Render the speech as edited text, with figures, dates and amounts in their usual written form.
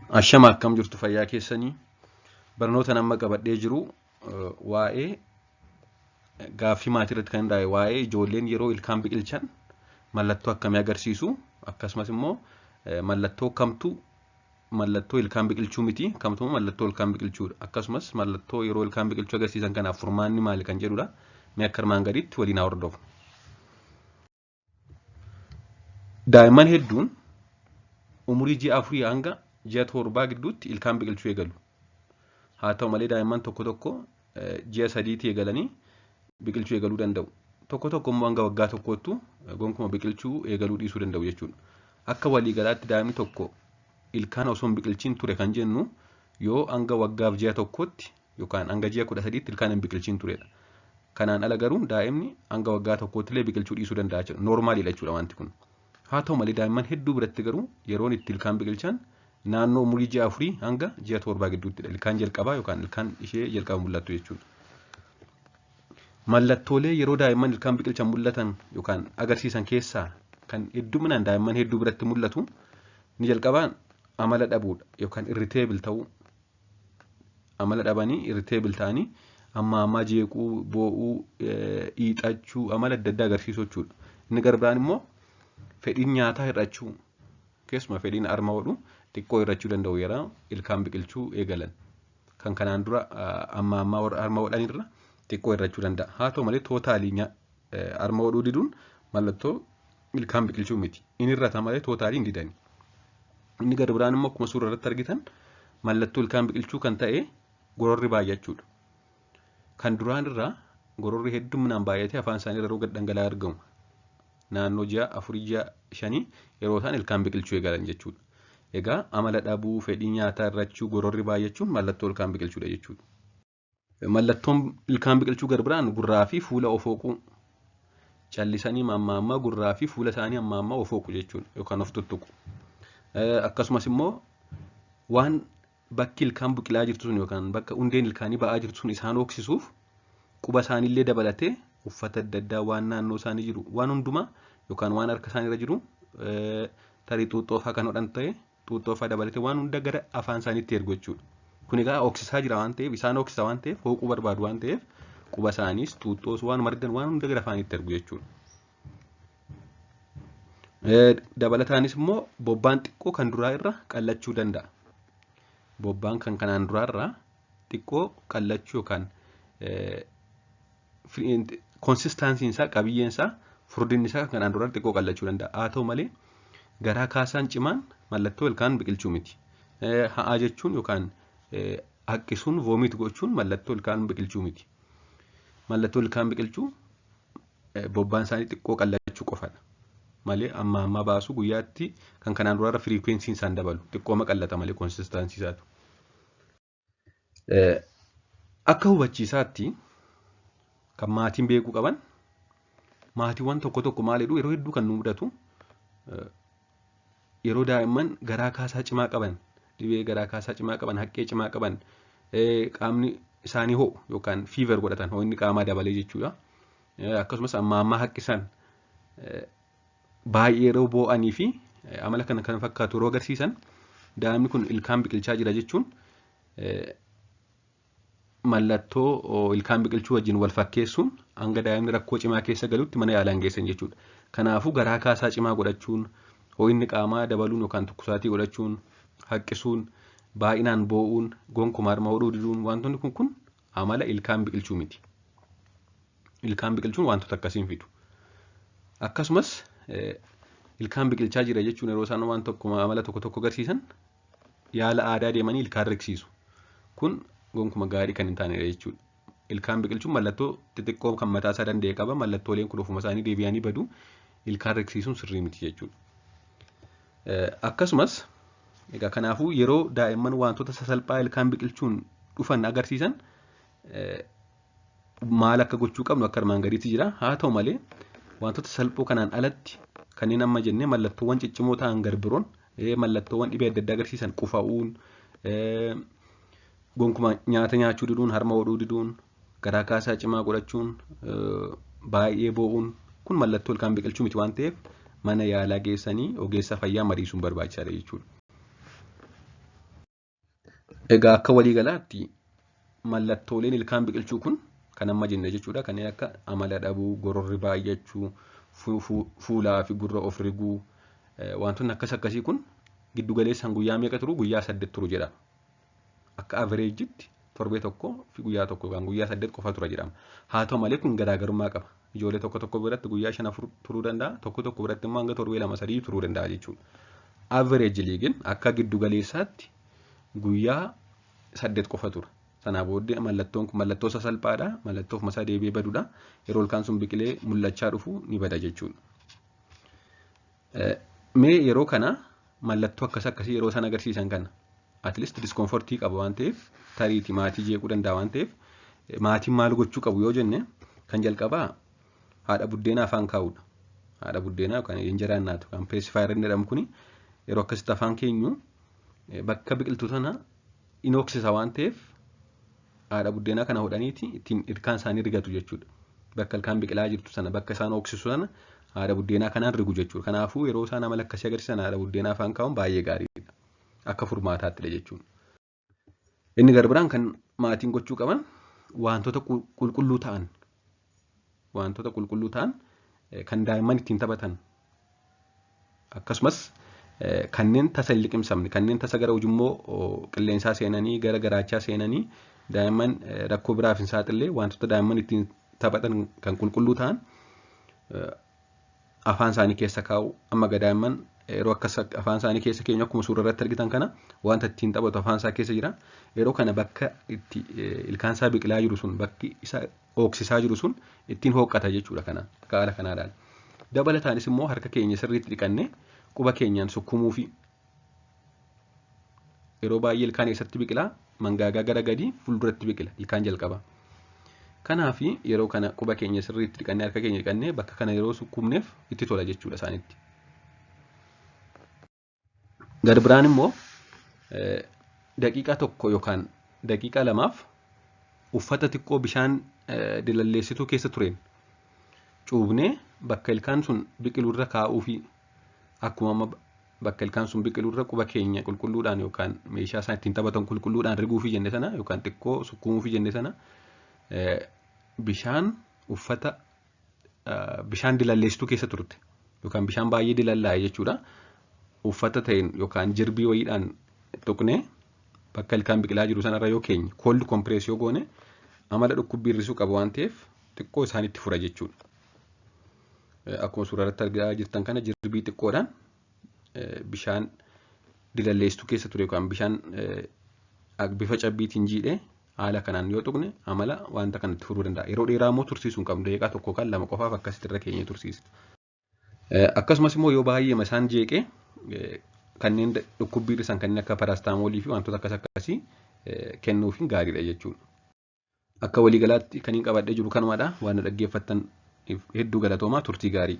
Ashama, akkam jirtu? Fayyaa keessanii? Barnoota amma qabadhee jiru waa'ee gaaffii maatii irratti kan hundaa'e, waa'ee ijoolleen yeroo ilkaan biqilchan mallattoo akkamii agarsiisu, akkasumas immoo mallattoo kamtu mallattoo ilkaan biqilchuu miti, kamtu mallattoo ilkaan biqilchuudha, akkasumas mallattoo yeroo ilkaan biqilchuu agarsiisan kanaaf furmaanni maali kan jedhudha. Mee akka armaan gadiitti waliin haa hordofnu. Daa'imman hedduun umurii ji'a 4 hanga ji'a 7 gidduutti ilkaan biqilchuu eegalu. Haa ta'u malee, daa'imman tokko tokko ji'a 3tti eegalanii biqilchuu eegaluu danda'u. Tokko tokko immoo hanga waggaa tokkoottu gonkuma biqilchuu eegaluu dhiisuu danda'u jechuudha. Akka waliigalaatti daa'imni tokko ilkaan osoo hin biqilchiin ture kan jennu yoo hanga waggaaf ji'a tokkotti yookaan hanga ji'a 13tti ilkaan hin biqilchiin turedha. Kanaan ala garuu daa'imni hanga waggaa tokkootti illee biqilchuu dhiisuu danda'a jechuudha. Noormaaliidha jechuudha wanti kun. Haa ta'u malee, daa'imman hedduu biratti garuu yeroon itti ilkaan biqilchan naannoo umurii ji'a 4 hanga ji'a 7 gidduuttidha. Ilkaan jalqabaa yookaan ilkaan ishee jalqaba mul'attu jechuudha. Mallattoolee yeroo daa'imman ilkaan biqilchan mul'atan yookaan agarsiisan keessaa kan hedduminaan daa'imman hedduu biratti mul'atu inni jalqabaan amala dhabuudha yookaan irritable ta'uu. Amala dhabanii, irritable ta'anii, amma ammaa jeequu, boo'uu, hiixachuu, amala adda addaa agarsiisuu jechuudha. Inni gara biraan immoo fedhiin nyaataa hir'achuu, keessumaa fedhiin harma hodhu xiqqoo hir'achuu danda'u yeroo ilkaan biqilchuu eegalan. Kan kanaan dura amma ammaa harma hodhanirra xiqqoo hir'achuu danda'a. Haa ta'u malee, totally harma hodhuu diduun mallattoo ilkaan biqilchuu miti. Inni hir'ata malee totally hin didani. Inni gara biraan immoo akkuma suura irratti argitan mallattoo ilkaan biqilchuu kan ta'e gororri baay'achuudha. Kan duraan irraa gororri hedduminaan baay'atee afaan isaanii irra yeroo gad dhangala'aa argamu. Naannoo ji'a 4, ji'a 5 yeroo isaan ilkaan biqilchuu eegalan jechuudha. Egaa amala dhabuu, fedhii nyaataa hir'achuu, gororri baay'achuun mallattoo ilkaan biqilchuudha jechuudha. Mallattoon ilkaan biqilchuu gara biraan gurraa fi fuula of hooquu. Callisanii amma ammaa gurraa fi fuula isaanii amma ammaa of hooqu jechuudha yookaan of tuttuqu. Akkasumas immoo waan bakki ilkaan biqilaa jirtu sun yookaan bakka hundeen ilkaanii ba'aa jirtu sun isaan hooksisuuf quba isaaniillee dabalatee uffata adda addaa, waan naannoo isaanii jiru waan hundumaa yookaan waan harka isaanii irra jiru, tarii xuuxxoo fa'aa kan hodhan ta'e xuuxxoo fa'aa dabalatee waan hunda gara afaan isaaniitti ergu jechuudha. Kun egaa hooksisaa jira waan ta'eef, isaan hooksisa waan ta'eef, hooquu barbaadu waan ta'eef, quba isaaniis xuuxxoos waan margan waan hunda gara afaaniitti ergu jechuudha. Dabalataanis immoo bobbaan xiqqoo kan duraa irra qallachuu danda'a. Bobbaan kan kanaan duraa irraa xiqqoo qallachuu yookaan consistencyn isaa, qabiyyeen isaa, furdinni isaa kan kanaan duraa xiqqoo qallachuu danda'a. Haa ta'u malee, garaa kaasaan cimaan mallattoo ilkaan biqilchuu miti. Ha'aa jechuun yookaan haqqisuun, vomit gochuun mallattoo ilkaan biqilchuu miti. Mallattoo ilkaan biqilchuu bobbaan isaanii xiqqoo qallachuu qofadha. Malee amma ammaa baasuu guyyaatti kan kanaan duraarra frequencyn isaan dabalu xiqqooma qallata malee consistency isaatu. Akka hubachiisaatti kan maatiin beekuu qaban, maatiiwwan tokko tokko maal jedhu? Yeroo hedduu kan nu mudatu, yeroo daa'imman garaa kaasaa cimaa qaban, dhibee garaa kaasaa cimaa qaban, haqqee cimaa qaban, qaamni isaanii ho'u yookaan fever godhatan, ho'inni qaamaa dabalee jechuudha. Akkasumas amma ammaa haqqisan, baay'ee yeroo boo'anii fi amala kana kan fakkaatu yeroo agarsiisan, daa'imni kun ilkaan biqilchaa jira jechuun mallattoo ilkaan biqilchuu wajjin wal fakkeessuun hanga daa'imni rakkoo cimaa keessa galutti mana yaalaan geessan jechuudha. Kanaafuu garaa kaasaa cimaa godhachuun, ho'inni qaamaa dabaluun yookaan tukkusaatii godhachuun, haqqisuun, baay'inaan boo'uun, gonkumaa harma hodhuu diduun, wantoonni kun amala ilkaan biqilchuu miti. Ilkaan biqilchuun wantoota akkasii hin fidu. Akkasumas ilkaan biqilchaa jira jechuun yeroo isaan waan tokko amala tokko tokko agarsiisan yaala aadaa deemanii ilkaan riqsiisu. Kun gonkuma gaarii kan hin taanedha jechuudha. Ilkaan biqilchuun mallattoo xixiqqoo kan mataa isaa danda'e qaba. Mallattooleen kun ofuma isaanii deebi'anii badu. Ilkaan riqsiisuun sirrii miti jechuudha. Akkasumas egaa kanaafuu yeroo daa'imman wantoota sasalphaa ilkaan biqilchuun dhufan agarsiisan maal akka gochuu qabnu akka armaan gadiitti jira. Haa ta'u malee, wantoota salphoo kanaan alatti kanneen amma jennee mallattoowwan ciccimoo ta'an garbiroon, mallattoowwan dhibee adda addaa agarsiisan, qufa'uun, gonkumaa nyaata nyaachuu diduun, harma hodhuu diduun, garaa kaasaa cimaa godhachuun, baay'ee boo'uun kun mallattoo ilkaan biqilchuu miti waan ta'eef mana yaalaa geessanii ogeessa fayyaa mariisuun barbaachisaadha jechuudha. Egaa akka waliigalaatti mallattooleen ilkaan biqilchuu kun kan amma jenne jechuudha. Kanneen akka amala dhabuu, gororri baay'achuu, fuulaa fi gurra of riguu, wantoonni akkas akkasii kun giddu galeessaan guyyaa meeqa turu? Guyyaa 8 turu jedhama. Akka averageitti torbee tokko fi guyyaa tokko yookaan guyyaa 8 qofa tura jedhama. Haa ta'u malee kun garaagarummaa qaba. Ijoollee tokko tokko biratti guyyaa 5 4 turuu danda'a. Tokko tokko biratti immoo hanga torbee 2 3 turuu danda'a jechuudha. Averagely ግን akka giddu galeessaatti guyyaa 8 qofa tura. Sanaa booddee mallattoon kun mallattoo sasalphaadha. Mallattoo ofuma isaa deebi'ee badudha. Yeroo ilkaan sun biqilee mul'achaa dhufu ni bada jechuudha. Mee yeroo kana mallattoo akkas akkasii yeroo isaan agarsiisan kana at least discomfortii qaba waan ta'eef, tariitii maatii jeequu danda'a waan ta'eef, maatiin maal gochuu qabu yoo jenne, kan jalqabaa haadha buddeenaa afaan kaa'uudha. Haadha buddeenaa yookaan injeraa naatu yookaan pacifier inni jedhamu kuni yeroo akkasitti afaan keenyu bakka biqiltuu sana in hooksisa waan ta'eef, haadha buddeenaa kana hodhaniiti ittiin ilkaan isaanii rigatu jechuudha. Bakka ilkaan biqilaa jirtu sana, bakka isaan hooksisu sana haadha buddeenaa kanaan rigu jechuudha. Kanaafuu yeroo isaan amala akkasii agarsiisan haadha buddeenaa afaan kaa'uun baay'ee gaariidha. Akka furmaataattidha jechuudha. Inni gara biraan kan maatiin gochuu qaban wantoota qulqulluu ta'an kan daa'imman ittiin taphatan, akkasumas kanneen tasa hin liqimsamne, kanneen tasa gara ujummoo qilleensaa seenanii, gara garaachaa seenanii daa'imman rakkoo biraaf hin saaxille, wantoota daa'imman ittiin taphatan kan qulqulluu ta'an afaan isaanii keessa kaa'u. Amma daa'imman yeroo akkas afaan isaanii keessa keenya, akkuma suura irratti argitan kana, wanta ittiin taphatu afaan isaa keessa jira. Yeroo kana bakka itti ilkaan isaa biqilaa jiru sun, bakki isa hooksisaa jiru sun ittiin hooqqata jechuudha kana akka haala kanaadhaan. Dabalataanis immoo harka keenya sirriitti dhiqannee quba keenyaan sukkumuu fi yeroo baay'ee ilkaan eessatti biqilaa? Mangaagaa gara gadii fuulduratti biqila ilkaan jalqaba. Kanaaf yeroo kana quba keenya sirriitti dhiqannee, harka keenya dhiqannee bakka kana yeroo sukkumneef itti tola jechuudha isaanitti. Gara biraan immoo daqiiqaa 1 yookaan daqiiqaa 2f uffata xiqqoo bishaan dilalleessituu keessa tureen cuubnee bakka ilkaan sun biqilurra kaa'uu fi akkuma amma bakka ilkaan sun biqilurra quba keenya qulqulluudhaan yookaan meeshaa isaan ittiin taphatan qulqulluudhaan riguufii jenne sana yookaan xiqqoo sukkuumuufii jenne sana, bishaan uffata bishaan dilalleessituu keessa turte yookaan bishaan baay'ee dilallaa'e jechuudha. Uffata ta'een yookaan jirbii wayiidhaan tuqnee bakka ilkaan biqilaa jiru sanarra yoo keenye, cold compress yoo goone, amala dhukkubbii hir'isuu qaba waan ta'eef xiqqoo isaanitti fura jechuudha. Akkuma suuraa irratti argaa jirtan kana jirbii xiqqoodhaan bishaan dilalleessituu keessa ture yookaan bishaan bifa cabbiitiin jiidhee haala kanaan yoo tuqne amala wanta kanatti furuu danda'a. Yeroo dheeraa immoo tursiisuu hin qabnu. Daqiiqaa 1 kan 2 qofaaf akkasitti irra keenyee tursiisa. Akkasumas immoo yoo baay'ee isaan jeeqee kanneen dhukkubbii hir'isan kanneen akka paracetamolii fi wantoota akkas akkasii kennuufiin gaariidha jechuudha. Akka waliigalaatti kan hin qabadhee jiru kanumadha. Waan na dhaggeeffattan hedduu galatoomaa, turtii gaarii.